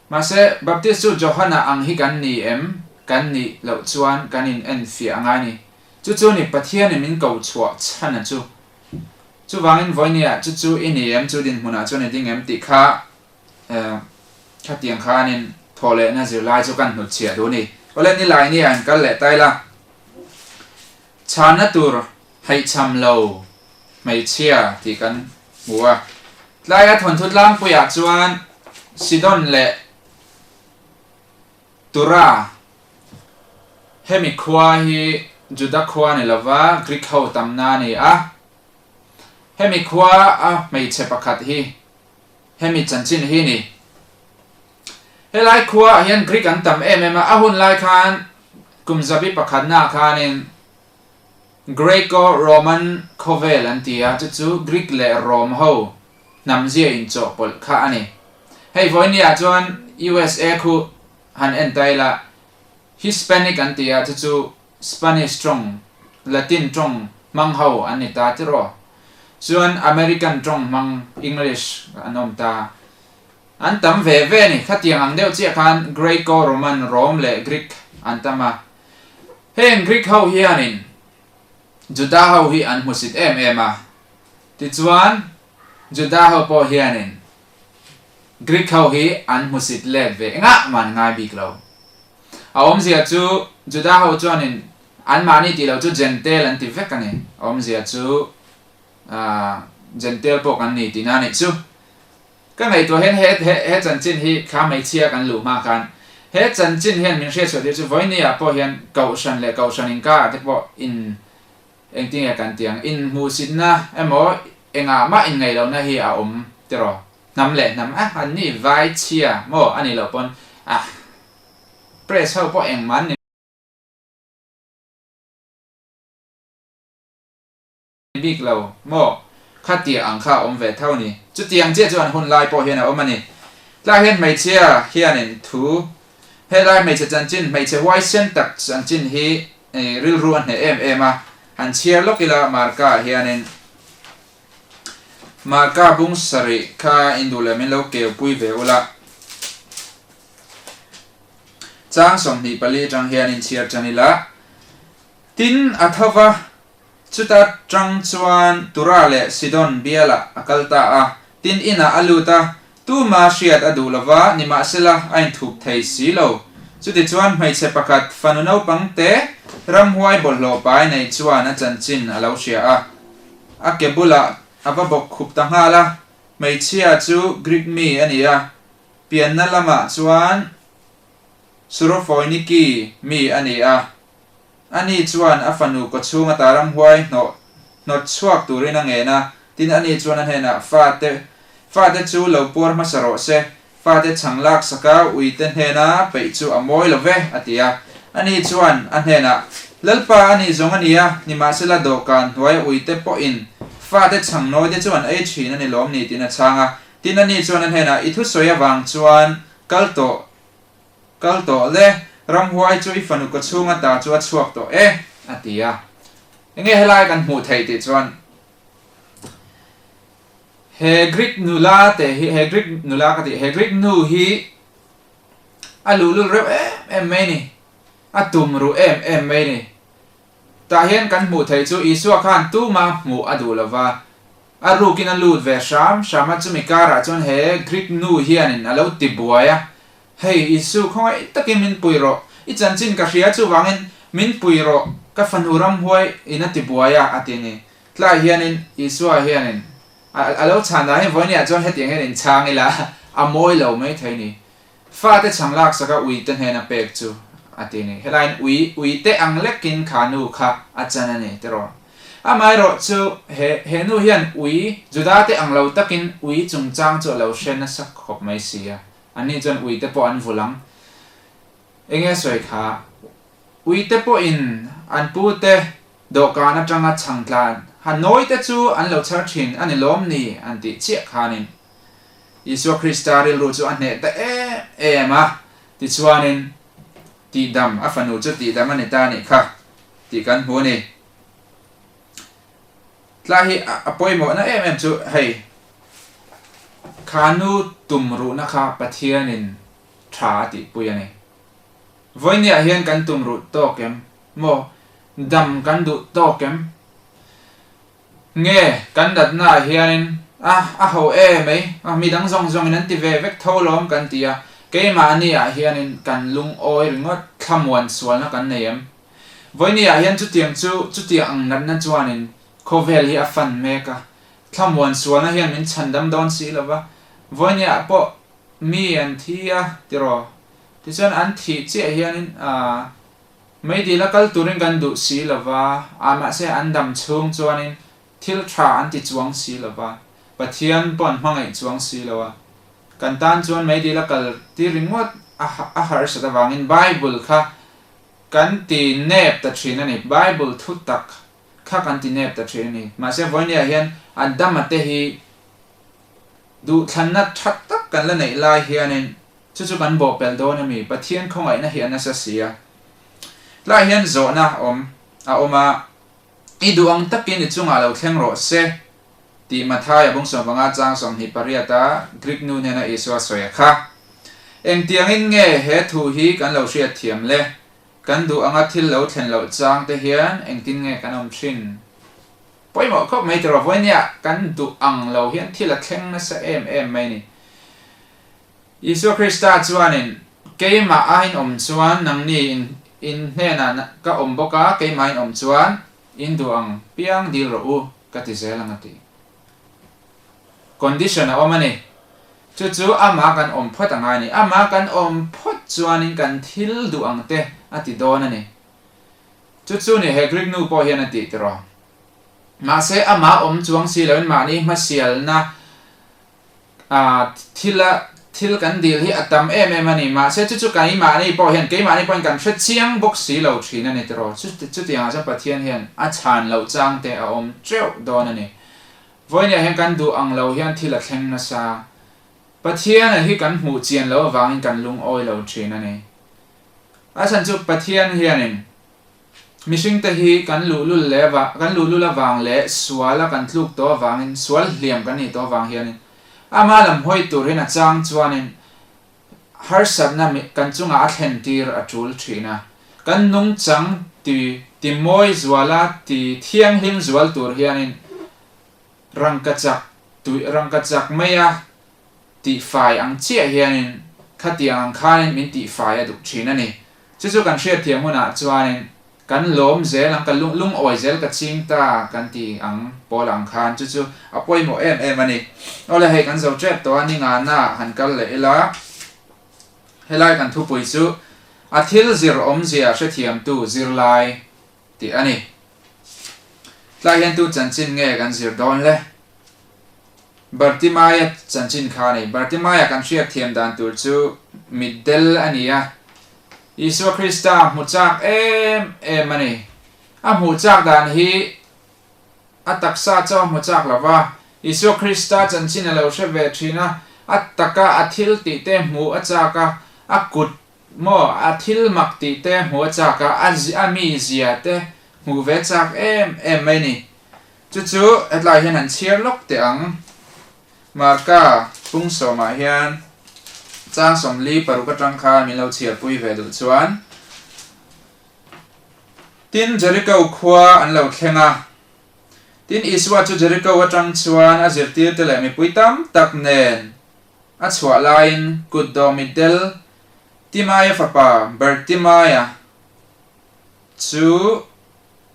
Speaker 2: Mahse, Baptist chu Johana ang hi kan ni em? Kan nih loh chuan kan in en fiah a ngai ni. Chu chu ni Pathianin min ko chhuah chhan a chu. Chuvangin vawinia chu chu i ni em, chu dinhmunah chuan i ding em tih kha Khatiang khanin thawhlehna zirlai chu kan hnutchhiah duh a ni. Awle nilai nia in kal leh tai la. Chhanna tur haihchham lo hmeichhia tih kan hmu a. Tlaia thawnthu tlangpuiah chuan Sidon leh Tura hemi khua hi Juda khua ni lova Greek ho tamna a ni a. Hemi khua a hmeichhe pakhat hi Hemi chanchin hi ni. Helai khua ah hian Greek an tam em em a, a hun lai khan kum zabi pakhatna ah khanin Greco-Roman khawvel an ti a, chu chu Greek leh Rom ho hnamzia inchawhpawlh kha a ni. Hei vawiin ah chuan USA khu han en ta ila, Hispanic an ti a, chu chu Spanish tawng, Latin tawng hmang ho an ni ta tiraw? Chuan American tawng hmang English an awm ta. An tam ve ve a ni. Khatiang ang deuh chiah khan Greco-Roman, Rome leh Greek an tam a. Heng Greek ho hianin Juda ho hi an hmusit em em a. Tichuan Juda ho pawh hianin Greek ho hi an hmusit let ve engah mah an ngai bik lo. A awmzia chu Juda ho chuanin anmahni tih loh chu Jentail an ti vek a ni. A awmzia chu Jentail pawh kan ni tihna a nih chu. Ka ngaihtuah hian he he he chanchin hi kha hmeichhia kan luh hma khan he chanchin hian min hriatchhuah tir chu vawinia pawh hian Kohhran leh Kohhran inkarah te pawh in engtinge kan ti ang inhmuhsitna emaw engah mah inngaihlohna hi a awm tiraw. Hnam leh hnam a an ni vai chhia maw a nih loh pawn ah press ho pawh engmah an ni bik lo maw khatiang ang kha a awm ve tho ni chutiang chiah chu an hun lai pawh hian a awm a ni tlai hian hmeichhia hianin thu helai hmeichhe chanchin hmeichhe huaisen tak chanchin hi rilru a hneh em em a han chhiar lawk ila Marka ah hianin Marka bung sarih kha in duh leh min lo keu pui ve ula. Chang 24 atang hian in chhiar tan ila. Tin, a tho va. Chuta tang chuan Tura leh Sidon bialah a kal ta a, tin inah a lut a, tuma hriat a duh lova, nimahsela a inthup thei si lo. Chutichuan hmeichhe pakhat fanu naupang te ramhuai bawlhhlawh pai nei chuan a chanchin a lo hria a, a ke bulah a va bawk khup ta nghal a, hmeichhia chu Greek mi a ni a, pianna lamah chuan Surofoiniki mi a ni a. Ani chuan a fanu kawchhung ata ramhuai hnawh hnawt chhuak turin a ngen a, tin ani chuan a hnenah, Fate, fate chu lo puar hmasa rawh se, fate chhang lak saka uite hnena peih chu a mawi lo ve, a ti a. Ani chuan a hnenah, Lalpa a nih zawng a ni a, nimahsela dawhkan hnuaia uite pawhin fate chhang nawite chu an ei thin a ni lawm ni, tiin a chhang a. Tin ani chuan a hnenah, I thusawi avang chuan kal tawh Kal tawh le, ramhuai chu i fanu ka chhung ata chu a chhuak tawh e, a ti a. Enge helai kan hmuh theih tih chuan he Greek nula te hi, he Greek nula ka tih, he Greek nu hi a luhlul reuh em em mai ni, a tum ruh em em mai ni. Tah hian kan hmuh theih chu Isua khan tuma hmuh a duh lova, a rukin a lut ve hram hram a, chumi karah chuan he Greek nu hianin a lo ti buai a, Hei, Isu, khawngaih takin min pui rawh. I chanchin ka hria chuvangin min pui rawh, ka fanu ramhuai in a ti buai a, a ti a ni. Tlai hianin Isua hianin a lo chhan dan hi vawinia chuan hetiang hian inchhang ila a mawi lo mai thei ni. Fate chhang laksaka uite hnena pek chu a ti a ni. Helaiin ui, uite ang lekin kha nu kha a chan a ni tiraw. Amaherawh chu he, he nu hian ui, Judate ang lo takin ui chungchang chu a lo hre nasa khawp mai si a. Anni chuan uite pawh an vul ang. Enge sawi kha? Uite pawhin an pute dawhkan atanga chhang tlan ha nawite chu an lo chhar thin a ni lawm ni an tih chiah khanin Isua Krista rilru chu a hneh ta em em a, tichuanin tihdam a fanu chu tihdam a ni ta a nih kha tih kan hmu a ni. Tlai hi a pawimawhna em em chu hei kha nu tum ruhna kha Pathianin tha a tihpui a ni. Vawinia hian kan tum ruh tawk em? Maw dam kan duh tawk em? Nge kan natna ah hianin a a ho e mai a midang zawng zawngin an ti ve vek tho lawm kan ti a, keimahni ah hianin kan lungawi ringawt thlamuan sualna kan nei em? Vawinia hian chutiang chu chutiang ang natna chuanin khawvel hi a fan mek a, thlamuan sualna hian min chhandam dawn si lo va, Vawinia pawh mi an thi a tiraw? Tichuan an thih chiah hianin aah meidil a kal turin kan duh si lo va, ah mahse an dam chhung chuanin thil tha an ti chuang si lo va, Pathian pawh an hmangaih chuang si lo a, kan tan chuan meidil a kal tir ringawt a harsat avangin Bible kha Kan ti nep ta thin a ni. Bible thu tak kha kan ti nep ta thin a ni. Mahse vawinia hian Adama te hi duhthlanna tha tak kan la neih lai hianin chu chu kan bawhpelh dawn a mi? Pathian khawngaihna hi a nasa si a. Tlaiah hian zawhna awm a awm a, I duh ang takin i chungah lo thleng rawh se tih Mathaia bung sawmpanga chang 28 a Greek nu hnena Isua sawi a kha. Engtiangin nge he thu hi kan lo hriatthiam le? Kan duh anga thil lo thlen loh chang te hian engtin nge kan awm thin? Pawimawh khawp mai tiraw vawinia kan duh ang lo hian thil a thleng nasa em em mai ni. Isua Krista chuanin, Keimah a in awm chuan nangni in in hnenah ka awm bawk a, keimah in awm chuan in duh ang piang dil rawh u, ka ti zel ang a ti. Condition a awm a ni. Chu chu amah kan awm phawt a ngai a ni. Amah kan awm phawt chuanin kan thil duh ang te a ti dawn a ni. Chu chu ni he Greek nu pawh hian a tih tiraw. Mahse amah awm chuang si loin mahni hmasialna a thil a thil kan dil hi a tam em em a ni. Mahse chu chu keimahni pawh hian keimahni pawhin kan hre chiang bawk si lo thin a ni tiraw. Chu chutiangah chuan Pathian hian a chhan loh chang te a awm teuh dawn a ni. Vawinia hian kan duh ang lo hian thil a thleng nasa. Pathian a hi kan hmuh chian loh avangin kan lungawi lo thin a ni. A chhan chu Pathian hianin mihringte hi kan luhlul leh kan luhlul avang leh suala kan tluk tawh avangin, sual hliam kan nih tawh avang hianin ama lam hawi tur hian a chang chuanin harsatna kan chungah a thlen tir a tul thin a. Kan nungchang ti ti mawi zual a, ti thianghlim zual tur hianin rangkachak tui rangkachak maia tihfai ang chiah hianin khatiang ang khanin min tihfai a duh thin a ni. Chu chu kan hriatthiam hunah chuanin kan lawm zel ang, ka lungawi zel ka ching ta kan ti ang pawl ang khan chu chu a pawimawh em em a ni. Awle hei kan zo tep tawh a, ni ngana han kal leh ila helai kan thupui chu a thil zir awmzia hrethiamtu zirlai tih a ni. Tlai hian tu chanchin nge kan zir dawn le? Bartimaia chanchin kha a ni. Bartimaia kan hriat thiam dan tur chu mitdel a ni a, Isua Krista hmu chak em em a ni. A hmuh chak dan hi a taksa chauh a hmu chak lo va, Isua Krista chanchin a lo hre ve thin a, a taka a thil tih te hmuh a chak a, a kut maw a thil mak tih te hmuh a chak a, a mizia te hmuh ve chak em em mai a ni. Chu chu hetlai hian han chhiar lawk teh ang. Marka pung sawmah hian chang 46 atang khan min lo chhiarpui ve duh chuan. Tin, Jeriko khua an lo thleng a. Tin, Isua chu Jeriko atang chuan a zirtirte leh mipui tam tak nen a chhuah laiin kut dawh mitdel Timaia fapa Bartimaia chu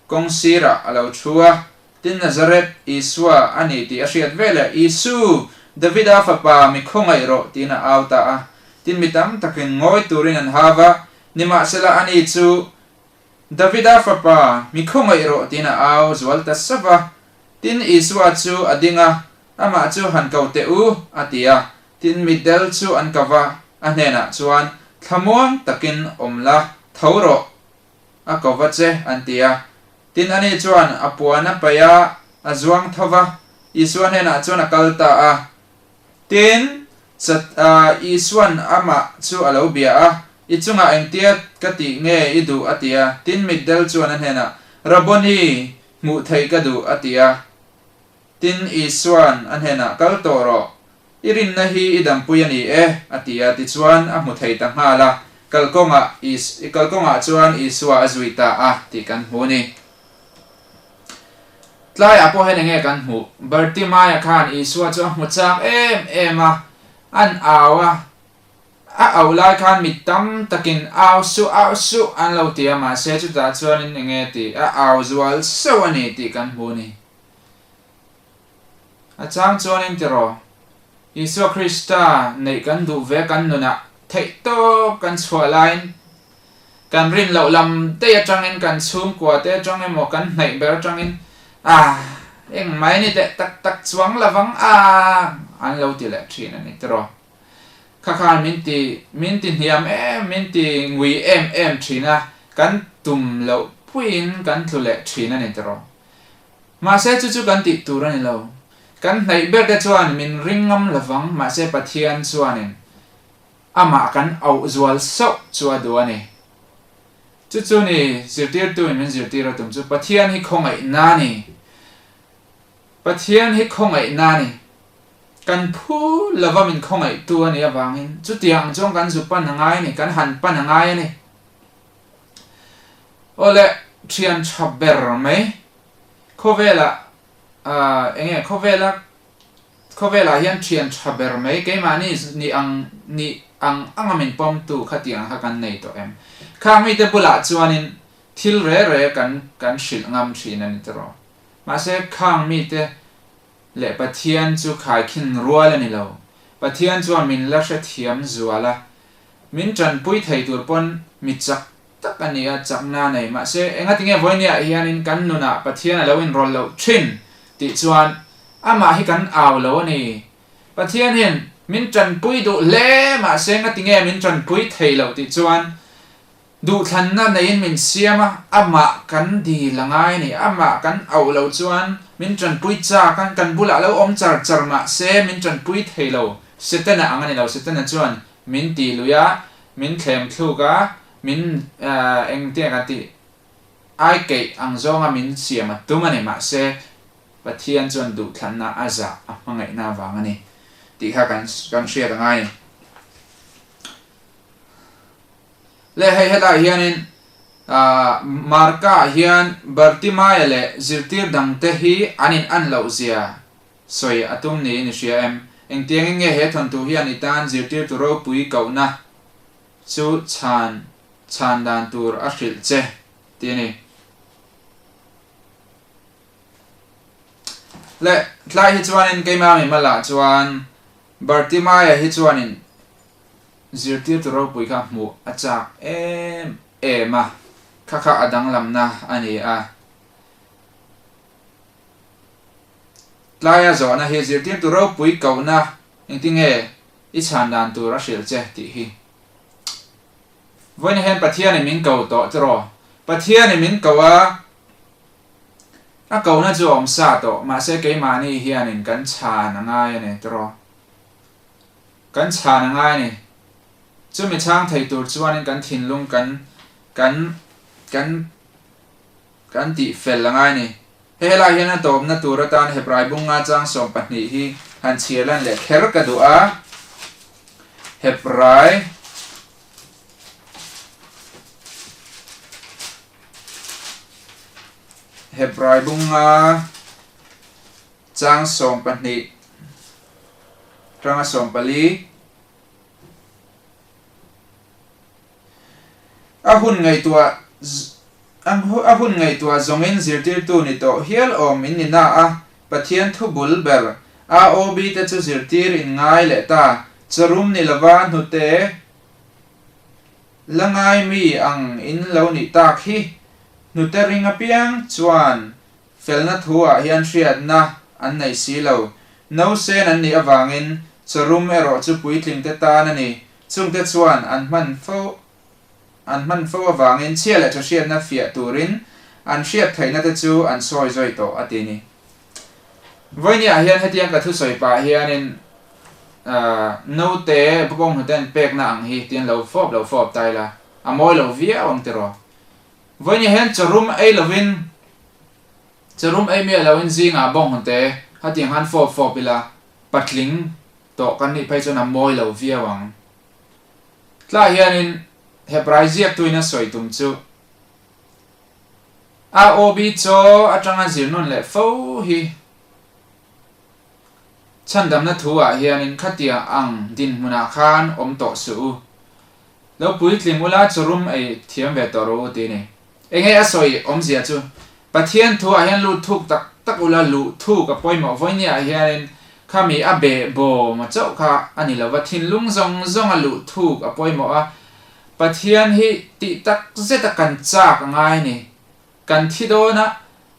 Speaker 2: Kawng sirah a lo thu a, tin Nazareth Isua a ni tih a hriat veleh, Isu, Davida fapa, mi khawngaih rawh, tiin a au ta a. Tin mi tam takin ngawi turin an hau va, nimahsela ani chu, Davida fapa, mi khawngaih rawh, tiin a au zual ta sap a. Tin Isua chu a ding a, amah chu han ko teh u, a ti a. Tin mitdel chu an ko va, a hnenah chuan, Thlamuang takin awm la, tho rawh, A ko va che, an ti a. Tin, ani chuan a puan a paih a, a zuang tho va, Isua hnenah chuan a kal ta a. Tin, chat a, Isua'n amah chu a lo bia a, I chungah engtia ka tih nge i duh? a ti a. Tin, mitdel chuan a hnenah, Rabboni, hmuh theih ka duh, a ti a. Tin, Isua'n a hnenah, Kal tawh rawh, I rinna hi i dampui a ni e, a ti a, tichuan a hmu thei ta nghal a, kalkawngah Is, kalkawngah chuan Isua a zui ta a tih kan hmu a ni. Tlaiah pawh hian enge kan hmuh? Bartimaia khan Isua chu a hmu chak em em a, an au a, a auh lai khan mi tam takin au suh, au suh an lo ti a, mahse chutah chuanin enge tih a au zual sauh a ni tih kan hmu a ni. A chang chuanin tiraw, Isua Krista neih kan duh ve kan nunah theih tawp kan chhuah laiin kan rin loh lam daih atangin kan chhungkua te atang emaw kan hnaih ber atangin ah eng mai ni teh tak tak chuang lovang a an lo ti leh thin a ni tiraw. Kha khan min ti min ti hniam em min ti ngui em em thin a, kan tum loh puiin kan tlu leh thin a ni tiraw. Mahse chu chu kan tih tur a ni lo. Kan hnaih ber te chuan min ring ngam lovang, mahse Pathian chuanin amah kan auh zual sauh chu a duh a ni. Chu chu ni zirtirtuin min zirtir a tum chu Pathian hi khawngaihna a ni. Pathian hi khawngaihna a ni. Kan phu lova min khawngaihtu a nih avangin chutiang ang chuan kan zu pan a ngai a ni, kan han pan a ngai a ni. Awle thian tha ber mai khawvelah ah enge khawvela khawvelah hian thian tha ber mai keimahni nih ang nih ang anga min pawmtu khatiang kha kan nei tawh em? Khang mite bulah chuanin thil re re kan kan hrilh ngam thin a ni tawh rawh. Mahse khang mite leh Pathian chu khaikhin rual a ni lo. Pathian chuan min la hrethiam zual a, Min tanpui thei tur pawn mi chak tak a ni a, chakna a nei. Mahse, engatinge vawinia hianin kan nunah Pathian a lo inrawlh loh thin tih chuan amah hi kan au lo a ni. Pathian hian min tanpui duh hle mahse engatinge min tanpui thei loh tih chuan duhthlanna neiin min siam a, amah kan dil a ngai a ni. Amah kan auh loh chuan min tanpui chak a, kan bulah lo awm char char mahse min tanpui thei lo. Setana ang a ni lo, Setana chuan Min ti lui a, min thlem thluk a, min engtin a kan tih ai keih ang zawnga min siam a tum a ni. Mahse, Pathian chuan duhthlanna a zah a hmangaihna avang a ni tih kha kan kan hriat a ngai a ni. Le hei hetah hianin. Marka hian Bartimaia leh zirtir dangte hi an in an loh zia sawi a tum niin i hria em? Engtiangin nge he thawnthu hian i tan zirtirtu ropui kohna chu chhan chhan dan tur a hrilh che tih a ni. Le tlai hi chuanin keimah mimalah chuan Bartimaia hi chuanin Zirtirtu ropui kha hmuh a chak em em a, kha kha a danglamna a ni a. Tlaia zawhna hi zirtirtu ropui kohna engtinge i chhan dan tur a hrilh che tih hi. Vawiin hian Pathianin min ko tawh tiraw? Pathianin min ko a, a kohna chu a awm sa tawh, mahse keimahni hianin kan chhan a ngai a ni tiraw? Kan chhan a ngai a ni. Chumi chhang thei tur chuanin kan thinlung kan kan kan kan tih fel a ngai a ni. Hei helai hian a tawpna tur atan Hebrai bunga chang 12 hi han chhiar lan leh kher ka duh a. Hebrai Hebrai bunga Chang 12 tanga 14. A hun ngaihtuah a hun ngaihtuah zawngin zirtirtu ni tawh hial awm in ni na a, Pathian thu bul ber AOB te chu zirtir in ngai leh ta, charum ni lova hnute la ngai mi ang in lo nih tak hi, hnute ring apiang chuan Felna thu ah hian hriatna an nei si lo. Nausen an nih avangin chawrum erawh chu puitling te tan a ni. Chungte chuan an hman fo an hman fo avangin chhia leh tha hriatna fiah turin an hriat theihna te chu an sawi zawi tawh a ti ni. Vawinia ah hian hetiang ka thusawi pah hianin naute bawnghnute an pekna ang hi tiin lo fawp lo fawp ta ila a mawi lo viau ang tiraw. Vawinia hian chawrum ei lovin, chawrum ei miah loin zingah bawnghnute hetiang han fawp fawp ila, patling tawh kan nih phei chuan a mawi lo viau ang. Tlaiah hianin Hebrai ziaktuin a sawi tum chu AOB chaw atanga zir nawn leh fo hi chhandamna thu ah hianin khatiang ang dinhmunah khan awm tawh suh u. Lo puitling ula chawrum ei thiam ve tawh rawh u ti a ni. Enge a sawi awmzia chu? Pathian thu ah hian lut thuk tak tak ula luh thuk a pawimawh vawinia ah hianin khami a beh bawm a chauh kha a ni lova thinlung zawng zawng a luh thuk a pawimawh a, Pathian hi tih tak zet a kan chak a ngai a ni. Kan thi dawn a,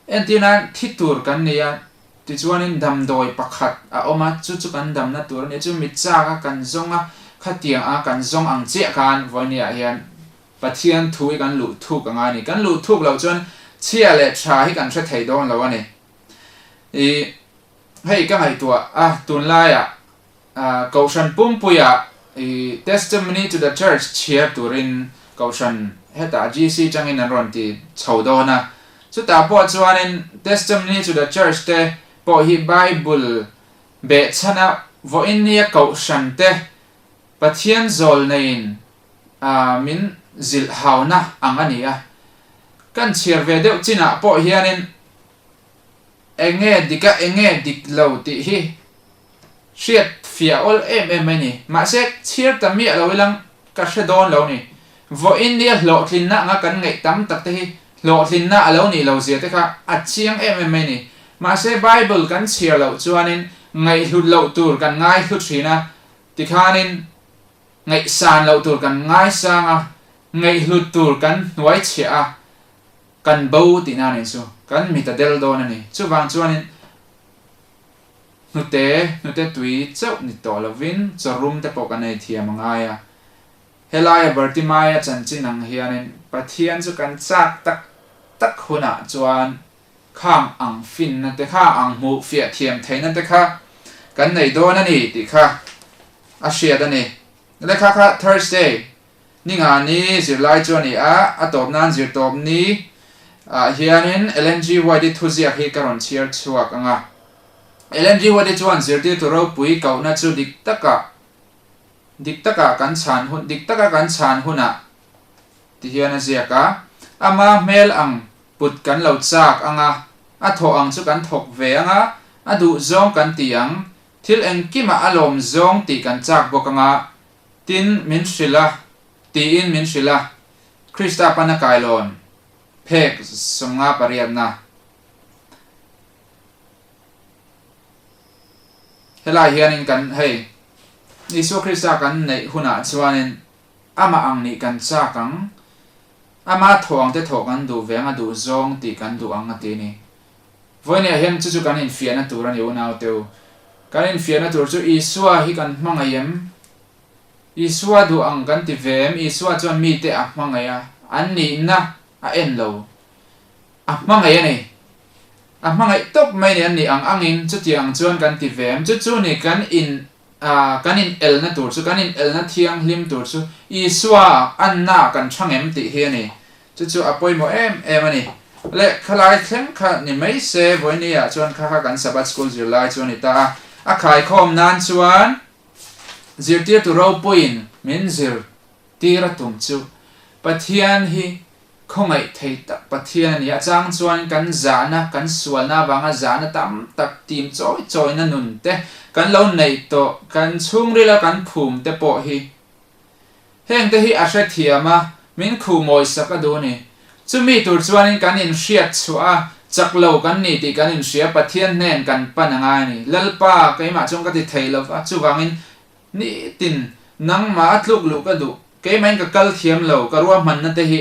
Speaker 2: entir nan thi tur kan nei a, tichuanin damdawi pakhat a awm a, chu chu kan damna tur a ni a, chu mi chak a kan zawng a, khatiang a kan zawng ang chiah khan vawinia hian Pathian thu hi kan luh thuk a ngai a ni. Kan luh thuk loh chuan chhia leh tha hi kan hre thei dawn lo a ni. I hei ka ngaihtuah a, tunlaiah Kohhran pumpuiah i Testimony to the Church chhiar turin Kohhran hetah GC tangin an rawn ti chho dawn a. Chutah pawh chuanin Testimony to the Church te pawh hi Bible behchhana vawiin nia Kohhran te Pathian zawl neiin min zilh hauna ang a ni a. Kan chhiar ve deuh chinah pawh hianin enge dik a enge dik lo tih hi Hriat fiah awl em em mai ni. Mahse, chhiar ta miah lo ilang ka hre dawn lo ni. Vawiin nia hlawhtlinna anga kan ngaih tam tak te hi hlawhtlinna a lo nih lo zia te kha a chiang em em mai ni. Mahse, Bible kan chhiar loh chuanin ngaihhlut loh tur kan ngaihlu thin a, tikhanin ngaihsan loh tur kan ngaisang a, ngaihhlut tur kan hnuaichhiah a, kan bo tihna a nih chu. Kan mit a del dawn a ni. Chuvang chuanin. Hnute, hnute tui chauh ni tawh lovin chawrum te pawh kan ei thiam a ngai a. Helaia Bartimaia chanchin ang hianin Pathian chu kan chak tak tak hunah chuan khang ang finna te kha, ang hmuh fiah thiam theihna te kha kan nei dawn a ni tih kha a hriat a ni. Lehkha kha Thursday, Ninga ni zirlai chu a ni a, a tawp nan zirtawp ni ah hianin Ellen G. White-i thuziak hi ka rawn chhiar chhuak ang a. Ellen G. White-i chuan zirtirtu ropui kohna chu dik taka dik taka kan chhan hun dik taka kan chhan hunah ti hian a ziak a. Ama hmel ang put kan lo chak ang a, a thawh ang chu kan thawk ve ang a, a duh zawng kan ti ang, thil engkimah a lawm zawng tih kan chak bawk ang a, tin min hrilh a, tiin min hrilh a, Krista pana kailawn phek 58na. Helai hianin kan hei Isua Krista kan neih hunah chuanin amah ang nih kan chak ang, ama thawh ang te thawh kan duh ve ang a duh zawng tih kan duh ang a ti a ni. Vawinia hian chu chu kan infiahna tur a ni unaute u. Kan infiahna tur chu Isua hi kan hmangaih em? Isua duh ang kan ti ve em? Isua chuan mite a hmangaih a, an nihna a en lo. A hmangaih a ni. A hmangaih tawp mai ni an nih ang angin chutiang chuan kan ti ve em? Chu chu ni kan in kan in elna tur chu, kan in elna thianghlim tur chu Isua anna kan chhang em tih hi a ni. Chu chu a pawimawh em em a ni. Le khalai thleng kha ni mai se vawinia ah chuan kha kha kan Sabbath School zirlai chu a ni ta a. A khaikhawm nan chuan zirtirtu ropuiin min zirtir a tum chu Pathian hi Khawngaih thei tak Pathian a ni. A chang chuan kan zahna, kan sualna avanga zahna tam tak tim chawi chawina nun te kan lo neih tawh, kan chhungrila kan phum te pawh hi heng te hi a hrethiam a, min khuhmawi sak a duh a ni. Chumi tur chuanin kan inhriat chhuah a, chak lo kan ni tih kan inhria, Pathian hnen kan pan a ngai a ni. Lalpa, keimah chuan ka ti thei lo va, chuvangin Nitin, nangmah a tluk luh ka duh. Keimahin ka kal thiam lo, ka ruahmanna te hi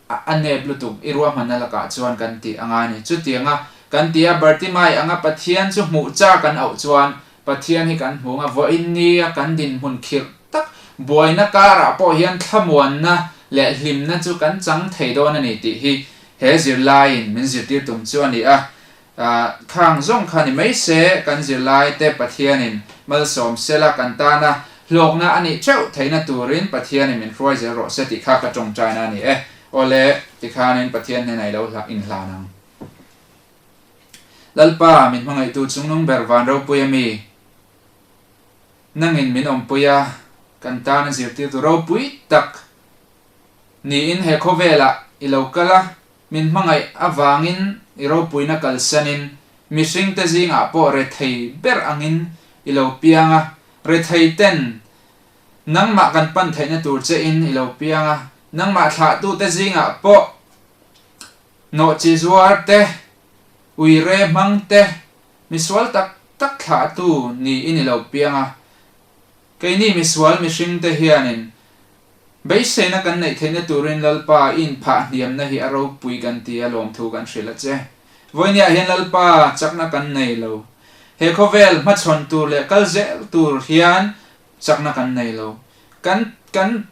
Speaker 2: a nep lutuk, i ruahmanna lakah chuan kan tih a ngai a ni. Chutianga kan ti a, Bartimai anga Pathian chu hmuh cha kan auh chuan Pathian hi kan hmu ang a, vawiin nia kan dinhmun khirh tak buaina karah pawh hian thlamuanna leh hlimna chu kan chang thei dawn a ni tih hi he zirlaiin min zirtir tum chu a ni a. Khang zawng kha ni mai se, kan zirlaite Pathianin malsawm sela kan tana hlawkna a nih theuh theihna turin Pathianin min hruai zel rawh se tih kha ka tawngtaina a ni e. Awle, tikhanin Pathian hnenah i lo inhlan ang. Lalpa, min hmangaihtu chungnung ber van ropui a mi, nangin min awmpui a, kan tana zirtirtu ropui tak niin he khawvelah i lo kal a, Min hmangaih avangin i ropuina kalsanin mihringte zingah pawh rethei ber angin i lo piang a, rethei ten nangmah kan pan theihna tur che in i lo piang a, nangmah thlahtute zingah pawh nawhchi zuar te, uire hmang te, misual tak tak thlahtu niin i lo piang a. Keini misual mihringte hianin Beiseina kan neih theihna turin Lalpa i inphah hniamna hi a ropui kan ti a lawmthu kan hrilh a che. Vawinia hian Lalpa chakna kan nei lo. He khawvel hmachhawn tur leh kal zel tur hian chakna kan nei lo. Kan kan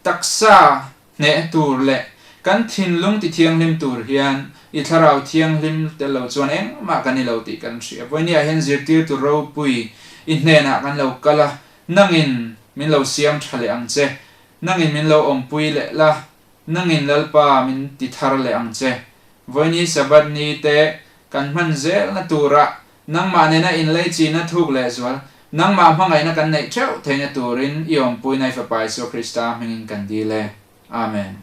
Speaker 2: taksa hneh tur leh kan thinlung tithianghlim tur hian i thlarau thianghlim tel lo chuan engmah kan ni lo tih kan hria. Vawinia hian zirtirtu ropui i hnenah kan lo kal a, Nangin min lo siam tha leh ang che, nangin min lo awmpui leh la, nangin Lalpa min ti thar leh ang che. Vawiini Sabbath ni te kan hman zelna turah nangmah nena inlei china thuk lehzual, nangmah hmangaihna kan neih theuh theihna turin i awmpuina i Fapa Isua Krista hmingin kan dil e. Amen.